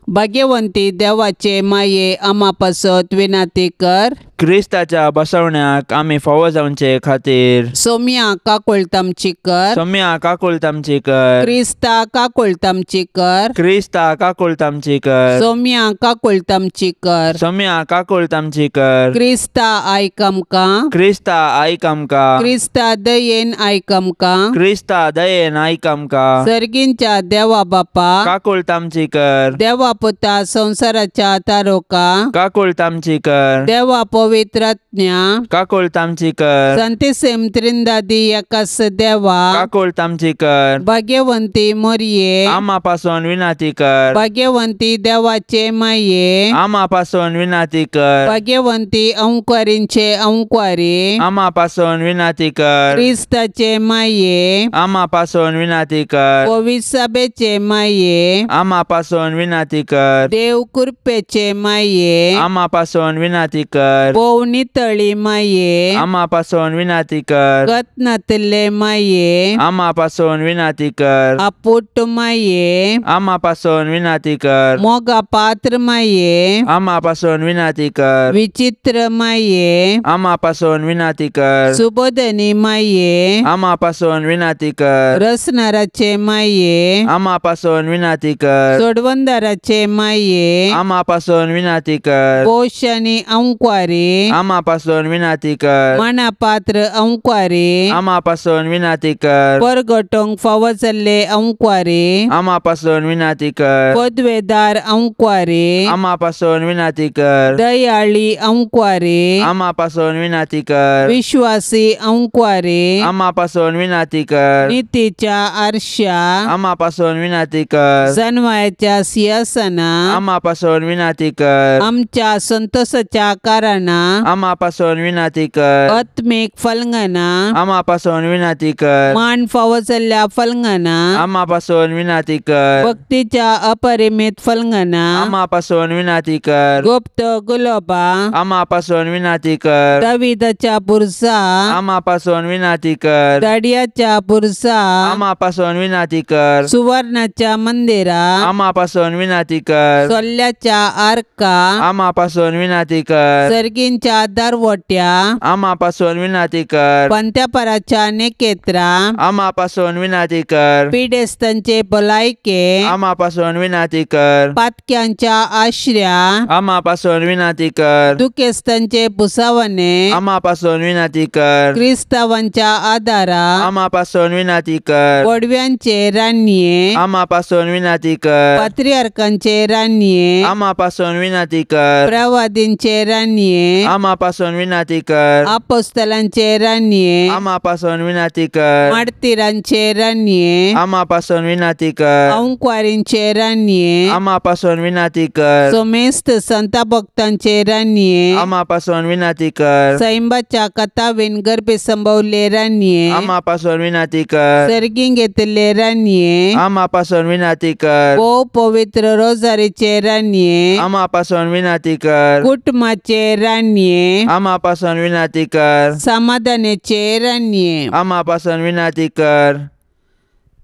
भाग्यवंती देवाचे माये आमा पासत विनंती कर। क्रिस्ताच्या बसवण्याक आमी फावो जावचे खातीर सोम्या काकुळट आमची कर। सोम्या काकुळट आमची कर। क्रिस्ता काकुळट आमची कर। क्रिस्ता काकुळट आमची कर। सोम्या काकुळट आमची कर। सोम्या काकुळट आमची कर। क्रिस्ता आयक आमकां। क्रिस्ता आयक आमकां। क्रिस्ता दयेन आयक आमकां। क्रिस्ता दयेन आयक आमकां। सर्गींच्या देवा बापा काकुळट आमची कर। देवा पुता संवसाराच्या तारोका काकुळट आमची कर। देवा पवित्र आत्म्या काकुळट आमची कर। संतिसेम त्रिंदादी एकास देवा काकुळट आमची कर। भाग्यवंती मरिये आमा पासून विनंती कर। भाग्यवंती देवाचे माये आमा पासून विनंती कर। भाग्यवंती अंकवारींचे अंकवारी आमा पासून विनंती कर। क्रिस्ताचे माये आमा पासून विनंती कर। पवित्र माये आमा पासून विनंती कर। देव कृपेचे माये आमा पासून विनंती कर। भोव नितळी माये आमा पासून विनाती कर। गत नातिल्ले माये आमा पासून विनाती कर। आपुट माये आमा पासून विनाती कर। मोगा पात्र माये आमा पासून विनाती कर। विचित्र माये आमा पासून विनाती कर। सुबोधनी माये आमा पासून विनाती कर। रसनाराचे माये आमा पासून विनाती कर। सोडवंदाराचे माये आमा पासून विनाती कर। पोषणी अंक्वारी आमा पासून विनाती कर। मनापात्र अंक्वारी आमा पासून विनाती कर। परगटोंक फावो जाल्ले अंक्वारी आमा पासून विनाती कर। पदवेदार अंक्वारी आमा पासून विनाती कर। दयाळी अंक्वारी आमा पासून विनाती कर। विश्वासी अंक्वारी आमा पासून विनाती कर। नीतीच्या आरशा आमा पासून विनाती कर। जनवायाच्या सिंहासना आमा पासून विनाती कर। आमच्या संतोषाच्या कारणा आमा पासून विनाती कर। आत्मिक फलंगना आमा पासून विनाती कर। मान फावो जाल्ल्या फलंगना आमा पासून विनाती कर। भक्तीच्या अपरिमित फलंगना आमा पासून विनाती कर। गुप्त गुलोबा आमा पासून विनाती कर। दाविदाच्या बुरजा आमा पासून विनाती कर। दाडियाच्या बुरजा आमा पासून विनाती कर। सुवर्णाच्या मंदिरा आमा पासून विनाती कर। सोल्ल्याच्या आर्का आमा पासून विनाती कर। सर्गींच्या दारवट्या आमा पासून विनाती कर। पंत्यापराच्या नेकेत्रा आमा पासून विनाती कर। पिडेस्तांचे भलायके आमा पासून विनाती कर। पातक्यांच्या आश्र्या आमा पासून विनाती कर। दुखेस्तांचे भुसावणे आमा पासून विनाती कर। क्रिस्तावांच्या आदारा आमा पासून विनाती कर। गोडव्यांचे रान्ये आमा पासून विनाती कर। पात्रियार्कांचे रान्ये आमा पासून विनाती कर। प्रवादींचे रान्ये आमा पासून विनाती कर। आपोस्तलांचे रान्ये आमा पासून विनाती कर। मार्तीरांचे रान्ये आमा पासून विनाती कर। अंक्वारींचे रान्ये आमा पासून विनाती कर। समेस्त संता भक्तांचे रान्ये आमा पासून विनाती कर। सैंबाच्या कथावीन गर्भे संभवले रान्ये आमा पासून विनाती कर। सर्गीं घेतिल्ले रान्ये आमा पासून विनाती कर। भोव पवित्र रोजारीचे रान्ये आमा पासून विनाती कर। कुटुंबाचे रान्ये आमा पासून विनाती कर। समाधानाचे रान्ये आमा पासून विनाती कर।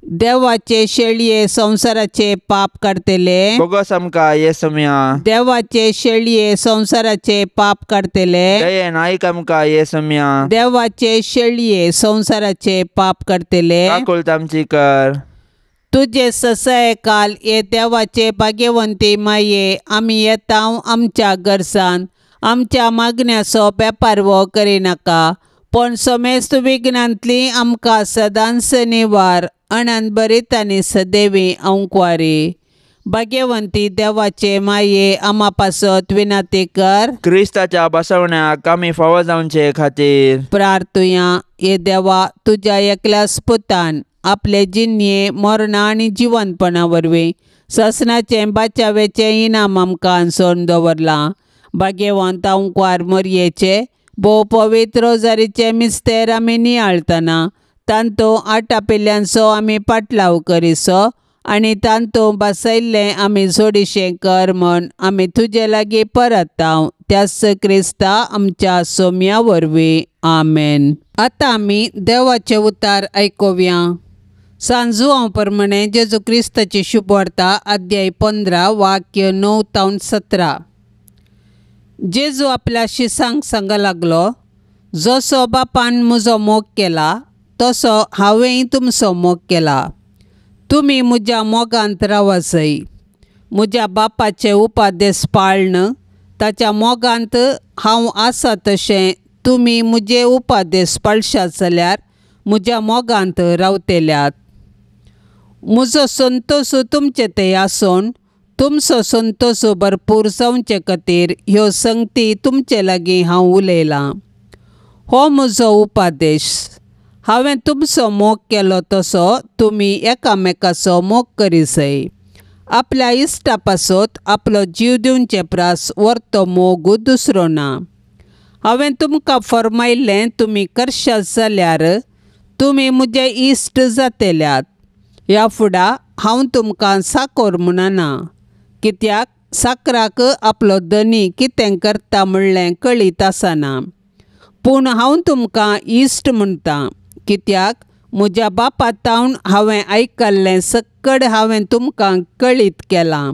देवाचे शेळये संवसाराचे पाप काडटले बोगस आमकां येसुम्या। देवाचे शेळये संवसाराचे पाप काडटले दयेन आयक आमकां येसुम्या। देवाचे शेळये संवसाराचे पाप काडटले काकुळट आमची कर। तुजे ससाय काल हे देवाचे भाग्यवंती माये आमी येता आमच्या गरजान आमच्या मागण्याचो बेपारवो करिनाका पण समेस्त विघ्नांतली आमकां सदांच निवार अनंत बरीत आनी सदैवी अंकवारी। भाग्यवंती देवाचे माये आमा पासत विनंती कर। क्रिस्ताच्या बसवण्याक आमी फावो जावचे खातीर प्रार्थुया। हे देवा तुज्या एकल्याच पुतान आपले जिन्ये मरणा आनी जिवनपणा वरवीं ससनाचें बाचावेचें इनाम आमकां सोडून दवरलां। भाग्यवंत अंकवार मोरयेचे भोव पवित्र रोजारीचे मिस्तेर आमी नियाळतना तांतू आटापिल्ल्यांचो आमी पाटलाव करिसो आनी तांतू बसयल्लें आमी जोडिशें कर म्हूण आमी तुजे लागीं परताव त्याच क्रिस्ता आमच्या सोम्या वरवीं आमेन। आतां आमी देवाचें उतार आयकुया। सांजुआंव प्रमाणे जेजू क्रिस्ताची शुभवार्ता अध्याय 15 वाक्य 9 तावन 17। जेजू आपल्या शिसांक सांग लागलो, जसो बापान म्हजो मोग केला तसो हांवेंय तुमचो मोग केला। तुमी म्हज्या मोगांत रावासय। म्हज्या बापाचे उपादेश पाळन ताच्या मोगांत हांव आसा तशें तुमी म्हजे उपादेश पाळशात जाल्यार म्हज्या मोगांत रावतल्यात। म्हजो संतोश तुमचे थंय आसून तुमचो संतोश भरपूर जावचे खातीर ह्यो संगती तुमचे लागीं हांव उलयलां। हो म्हजो उपादेश। हांवें तुमचो मोग केलो तसो तुमी एकामेकाचो मोग करिसय। आपल्या इश्टा पासत आपलो जीव दिवचे प्रास वरतो मोग दुसरो ना। हांवें तुमकां फर्मायल्लें तुमी करशात जाल्यार तुमी म्हजे इश्ट जातल्यात। ह्या फुडा हांव तुमकां साकोर म्हणना, कित्याक साकराक आपलो धनी कितें करता म्हणलें कळीत आसना. पूण हांव तुमकां इश्ट म्हणटा, कित्याक म्हज्या बापा तावन हांवें आयकल्लें सक्कड हांवें तुमकां कळीत केलां.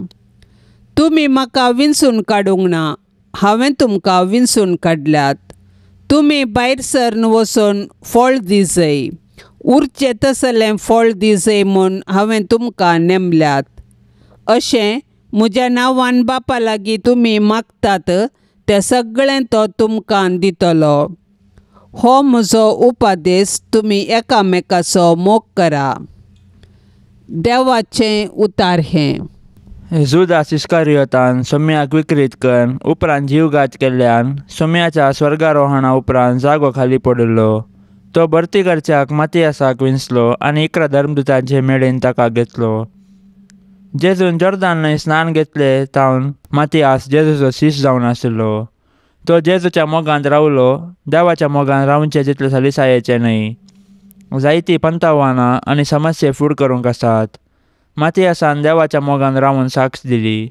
तुमी म्हाका विंचून काडूंक ना, हांवें तुमकां विंचून काडल्यात. तुमी भायर सरन वचून फळ दिजय, उरचें तसलें फळ दिजय म्हूण हांवें तुमकां नेमल्यात. अशें म्हज्या नांवान बापा लागीं तुमी मागतात तें सगळें तो तुमकां दितलो. हो म्हजो उपादेश, तुमी एकामेकाचो मोग करा. देवाचें उतार हें. जुदास इस्कारियोतान सोम्याक विक्रीत करून उपरांत जीवघात केल्ल्यान सोम्याच्या स्वर्गारोहणा उपरांत जागो खाली पडिल्लो. तो भरती करच्याक मातियासाक विंचलो आनी 11 धर्मदूतांचे मेळेन ताका घेतलो. जेजून जॉर्दान न्हंय स्नान घेतले तावन मातियास जेजूचो शीश जावन आशिल्लो. तो जेजूच्या मोगांत रावलो, देवाच्या मोगान रावचें जितलें सलिसायेचें न्हय. जायतीं पंतावानां आनी समस्ये फूड करूंक आसात. मातियासान देवाच्या मोगान रावून साक्ष दिली.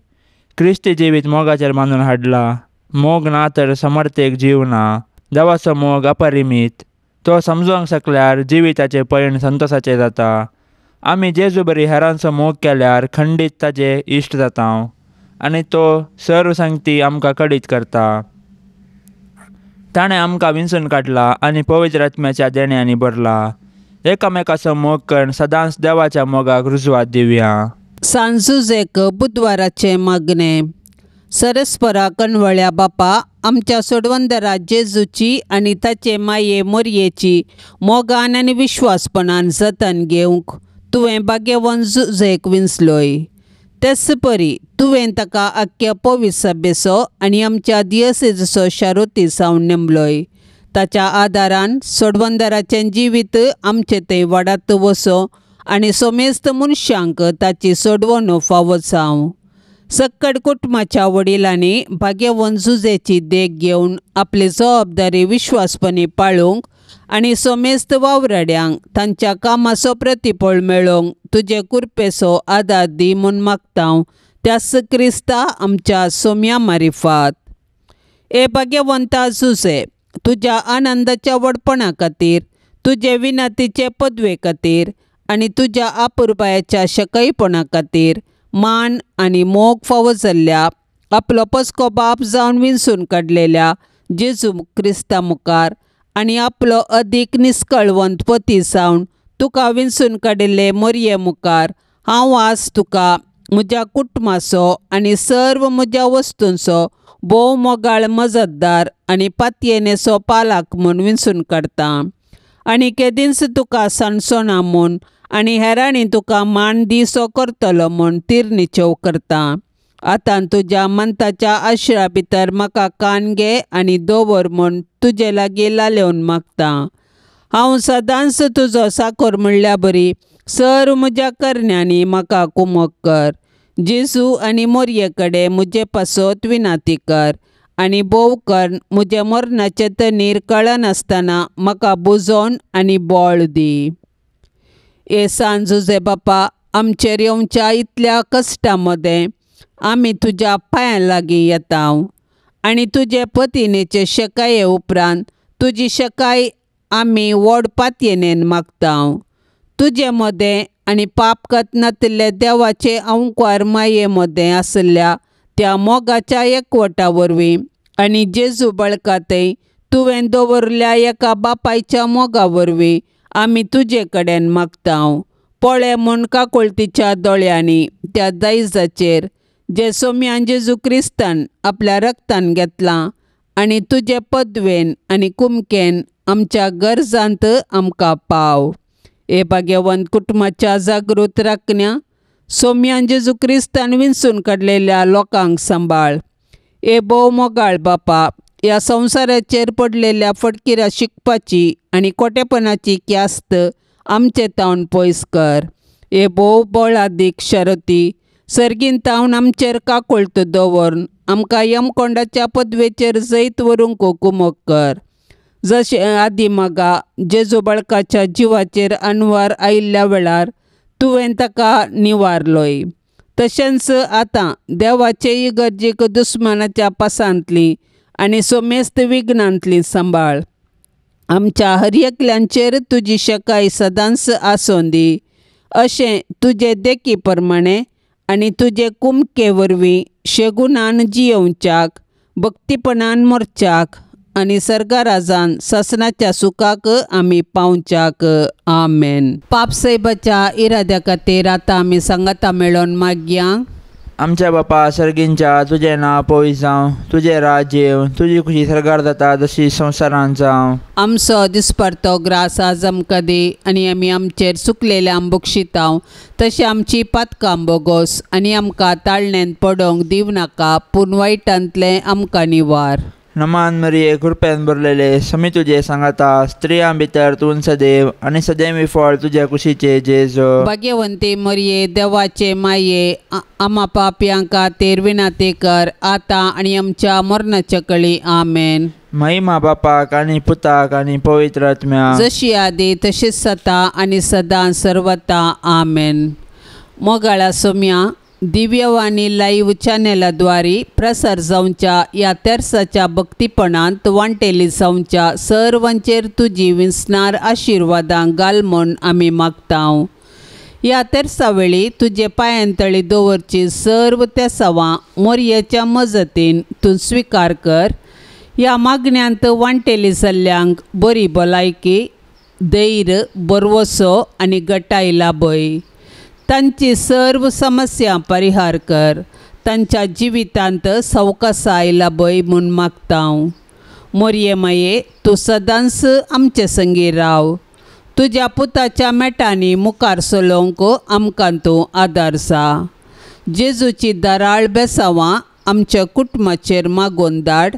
क्रिस्ती जिवीत मोगाचेर बांदून हाडला. मोग ना तर समर्थेक जीव ना. देवाचो मोग अपरिमीत. तो समजूंक शकल्यार जिविताचें पयण संतोसाचें जाता. आमी जेजू बरी हेरांचो मोग केल्यार खंडीत ताजे इश्ट जाता आनी तो सर्व संगती आमकां कळीत करता. ताणें आमकां विंचून काडला आनी पवित्र आत्म्याच्या देण्यांनी भरला. एकामेकाचो मोग करून सदांच देवाच्या मोगाक रुजवात दिवया. सांजुजेक बुधवाराचें मागणें. सरस्परा कणवळ्या बापा, आमच्या सोडवंदरा जेजूची आनी ताचे माये मोरयेची मोगान आनी विश्वासपणान जतन घेवंक तुवें भाग्यवंत जुजेक विंचलोय. तेच परी तुवें ताका आख्ख्या पवित्र सभेचो आनी आमच्या दियसेजचो शारोती जावन नेमलोय. ताच्या आदारान सोडवंदराचें जिवीत आमचें थंय वाडात वचो आनी सोमेस्त मनशांक ताची सोडवणूक फावो जावं. सक्कड कुटुंबाच्या वडिलांनी भाग्यवंत जुजेची देख घेवन आपली जबाबदारी विश्वासपणी पाळूंक आनी सोमेस्त वावराड्यांक तांच्या कामाचो प्रतिफळ मेळोवंक तुजे कृपेचो आदार दी म्हूण मागता. त्याच क्रिस्ता आमच्या सोम्या मारिफात. ए भाग्यवंता जुजे, तुज्या आनंदाच्या व्हडपणा खातीर, तुजे विनंतीचे पदवे खातीर आनी तुज्या आपुरबायाच्या शकयपणा खातीर मान आनी मोग फावो जाल्ल्या आपलो पसको बाप जावन विंचून काडलेल्या जेजू क्रिस्ता मुखार आनी आपलो अदीक निस्कळवंत पती जावन तुका विंचून काडिल्ले मोरये मुखार हांव आज तुका म्हज्या कुटुंबाचो आनी सर्व म्हज्या वस्तूंचो भोव मोगाळ मजतदार आनी पातयेनेचो पालक म्हूण विंचून काडटा आनी केदींच तुका सांडचोना म्हूण आनी हेरांनी तुका मान दिसो करतलो म्हूण तिरनिचेव करता. आतां तुज्या मंताच्या आश्रा भितर म्हाका कान घे आनी दवर म्हूण तुजे लागीं लालेवन मागता. हांव सदांच तुजो साकोर म्हणल्या बरी सर्व म्हज्या करण्यांनी म्हाका कुमक कर. जेजू आनी मोरये कडेन म्हजे पासत विनाती कर आनी भोव कर म्हज्या मरणाचें तनीर कळनासतना म्हाका बुजोवन आनी बळ दी. ए सान जुजे बापा, आमचेर येवच्या इतल्या कश्टां मदें आमी तुज्या पांयां लागीं येता आनी तुजे पतिनेचे शकाये उपरांत तुजी शकाय आमी व्हड पातयेनेन मागता. तुजे मदें आनी पाप कत नातिल्ले देवाचे अंकुर माये मदें आशिल्ल्या त्या मोगाच्या एकवटा वरवीं आनी जेजू बळकातय तुवें दवरल्या एका बापायच्या मोगा वरवीं आमी तुजे कडेन मागता. पळय म्हूण काकुळतीच्या दोळ्यांनी त्या दायजाचेर जे सोम्यान जेजू क्रिस्तान आपल्या रक्तान घेतलां आनी तुजे पदवेन आनी कुमकेन आमच्या गरजांत आमकां पाव. हे भाग्यवंत कुटुंबाच्या जागृत राखण्या सोम्यान जेजू क्रिस्तान विंचून काडलेल्या लोकांक सांबाळ. हे भोव मोगाळ बापा, ह्या संवसाराचेर पडलेल्या फटकिऱ्या शिकपाची आनी खोटेपणाची क्यास्त आमचे तावन पयस कर. हे भोव बळादीक शरती सर्गीन तावन आमचेर काकुळट दवरून आमकां यमकोंडाच्या पदवेचेर जैत व्हरूंक कुमक कर. जशें आदी मागा जेजू बळकाच्या जिवाचेर अनवार आयिल्ल्या वेळार तुवें ताका निवारलोय, तशेंच आतां देवाचेय गरजेक दुस्मानाच्या पासांतली आनी सोमेस्त विघ्नांतली सांबाळ. आमच्या हर एकल्यांचेर तुजी शकाय सदांच आसूं दी, अशें तुजे देखी प्रमाणें आनी तुजे कुमके वरवीं शेगुणान जियोवच्याक, भक्तीपणान मरच्याक आनी सर्गाराजान सासणाच्या सुखाक आमी पावच्याक. आमेन. पापसाहेबाच्या इराद्या खातीर आतां आमी सांगाता मेळोवन मागया. आमच्या बापा सर्गींच्या, तुजें नांव पवित्र जावं, तुजें राज्य येवं, तुजी खुशी सर्गार जाता तशी संवसारांत जावं. आमचो दिसपडतो ग्रास आज आमकां दी आनी आमी आमचेर सुकलेल्या बक्षितांव तशें आमची पातकां बोगोस आनी आमकां ताळण्यांत पडोवंक दिवं नाका, पूण वायटांतलें आमकां निवार. नमान मरिये, कृपेन भरलेले, समी तुजे सांगाता, स्त्रियां भितर तूं सदैव आनी सदैव फळ तुज्या कुशीचे जेजू. भाग्यवंती मरिये, देवाचे माये, आमा पापयां खातीर विनंती कर आतां आनी आमच्या मरणाच्या कळी. आमेन. महिमा बापाक आनी पुताक आनी पवित्र आत्म्याक, जशी आदी तशीच सता आनी सदां सर्वता. आमेन. मोगाळा सोम्या, दिव्यवाणी लाईव्ह चॅनलाद्वारे प्रसार जावच्या ह्या तेर्साच्या भक्तीपणांत वांटेली जावच्या सर्वांचेर तुजी विंचणार आशिर्वादां घाल म्हूण आमी मागता. ह्या तेर्सा वेळी तुजे पांयांतळी दवरची सर्व तेसावां मोरयेच्या मजतीन तूं स्विकार कर. ह्या मागण्यांत वांटेली जाल्ल्यांक बरी भलायकी, धैर्य, बरवसो आनी गटाय लाभय. तांची सर्व समस्या परिहार कर. तांच्या जिवितांत सवकासाय लाभय म्हूण मागता. मोरये माये, तूं सदांच आमचे संगी राव. तुज्या पुताच्या मेटांनी मुखार चलोवंक आमकां तूं आदार जा. जेजूची दराळ बेसावां आमच्या कुटुंबाचेर मागोवन धाड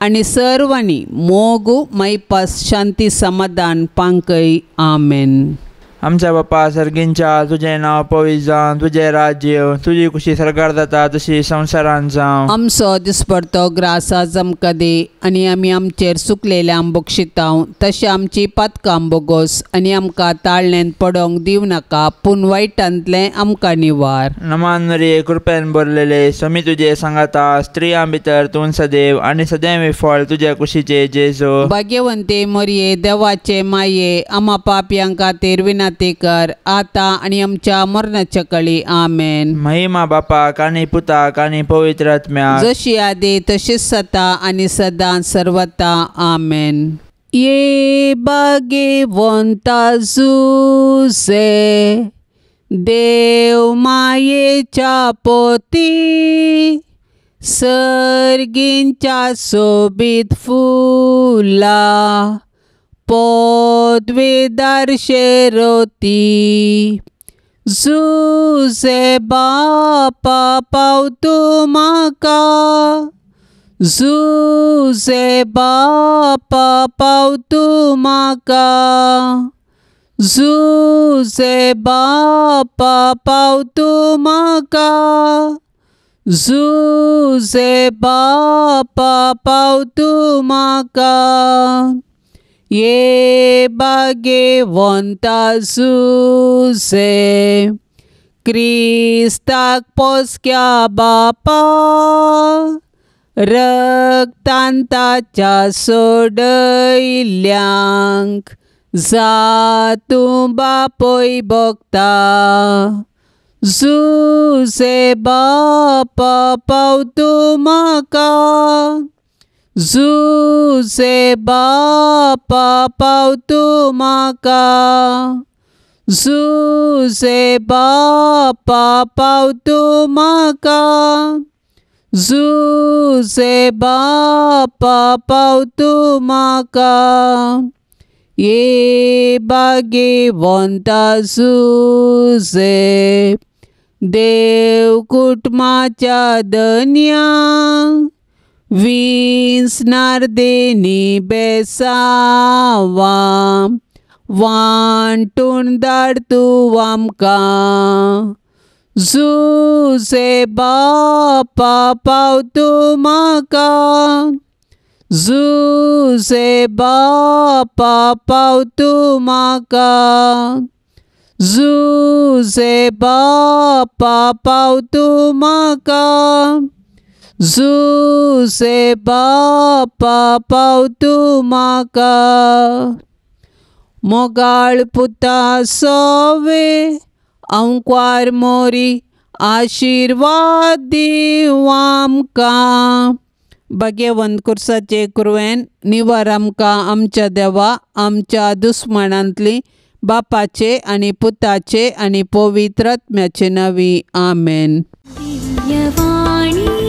आनी सर्वांनी मोग, मायपास, शांती, समाधान पांकय. आमेन. आमच्या बापा सर्गींच्या, तुजें नांव पवित्र जावं, तुजें राज्य येवं, तुजी खुशी सर्गार जाता तशी संवसारांत जावं. आमचो दिसपडतो ग्रास आज आमकां दी आनी आमी आमचेर सुकलेल्या बक्षितांव तशें आमची पातकां बोगोस आनी आमकां ताळण्यांत पडोवंक दिवं नाका, पूण वायटांतलें आमकां निवार. नमान मरिये, कृपेन भरलेले, समी तुजे सांगाता, स्त्रियां भितर तूं सदैव आनी सदैव फळ तुज्या कुशीचे जेजू. भाग्यवंती मरिये, देवाचे माये, आमा पापयां खातीर विनंती कर आतां आनी आमच्या मरणाच्या कळी. आमेन. महिमा बापाक आनी पुताक आनी पवित्र आत्म्याक, जशी आदी तशीच सता आनी सदां सर्वता. आमेन. ये भाग्यवंता जुजे, देव मायेच्या पोती, सर्गींच्या सोबीत फुला पदवीदार शेरोती. जुजे बापा पावतू म्हाका, जुजे बापा पावतू म्हाका, जुजे बापा पावतू म्हाका, जुजे बापा पावतू म्हाका. ये भाग्यवंता जुजे, क्रिस्ताक पोसक्या बापा, रक्तान ताच्या सोडयल्ल्यांक जा तूं बापय भोगता. जुजे बापा पावतू म्हाका, जुजे बापा पावतू म्हाका, जुजे बापा पावतू म्हाका, जुजे बापा पावतू म्हाका. ये भाग्यवंता जुजे, देव कुटुंबाच्या धन्या, विंचणार देणी बेसावां वांटून धाड तूं आमकां. जुजे बापा पावतू म्हाका, जुजे बापा पावतू म्हाका, जुजे बापा पाव तूं म्हाका, जुजे बापा पाव तूं म्हाका. मोगाळ पुता सोवे आंकवार मोरी आशिर्वाद दीवं आमकां. भाग्यवंत कुर्साचे कुरवेन निवार आमकां आमच्या देवा आमच्या दुस्मानांतली बापाचे आनी पुताचे आनी पवित्र आत्म्याचे नांवी. आमेन. दिव्यवाणी.